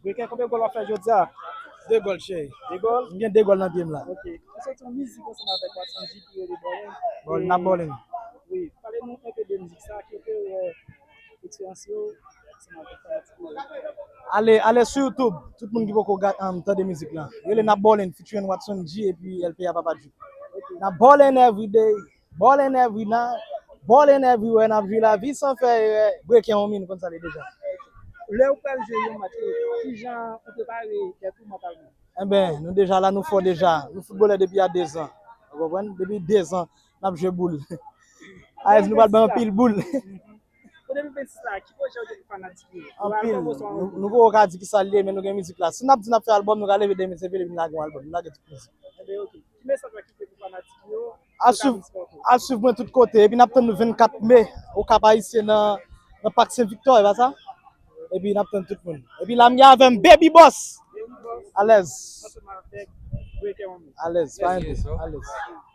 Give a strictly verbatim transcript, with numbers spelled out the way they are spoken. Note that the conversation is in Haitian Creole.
Breke, konbyen gòl w ap fè jodi a? De gòl, cheri. De gòl? M gen de gòl nan pye m la. Ok. Ou soti yon mizik ansanm avèk Watson G ki rele Bòlen. Bòl, n ap bòlen. Wi, pale nou enpe de mizik sa, ki enpe eksperyans yo ansanm avèk fanatik yo. Ale, ale sou YouTube, tout moun ki poko gad, um, tande mizik la. Rele N ap Bòlen featuring Watson G epi L P A Papa Drip. N ap bòlen every day, bòlen every night, bòlen everywhere, n ap jwi lavi san fè erè, breke yon min, konn sa l ye deja. Lè ou pral jwe yon match, ki jan ou prepare tèt ou mantalman? Enben, nou deja la, nou fò deja. Nou foutbolè depi a dezan. Ou konprann? Depi dezan, n ap jwe boul. Ayès, nou pral bay anpil boul. Pou de mil vennsis la, ki pwojè ou gen pou fanatik yo? Anpil. Nou, nou poko ka di ki sa l ye, men nou gen mizik la. Si n ap di n ap fè albòm, nou ka leve demen, se vle vin lage yon albòm. Nou lage tout mizik. Enben, ok. Ki mesaj w ap kite pou fanatik yo? Al swiv, al swiv mwen tout kote. Epi n ap tann nou vennkat me, o Kap Ayisyen nan, nan Pak Sen Viktò, e pa sa? Epi n ap tann tout moun. Epi la m gen avè m Baby Boss. Alèz. Alèz, pa enpe. Alèz.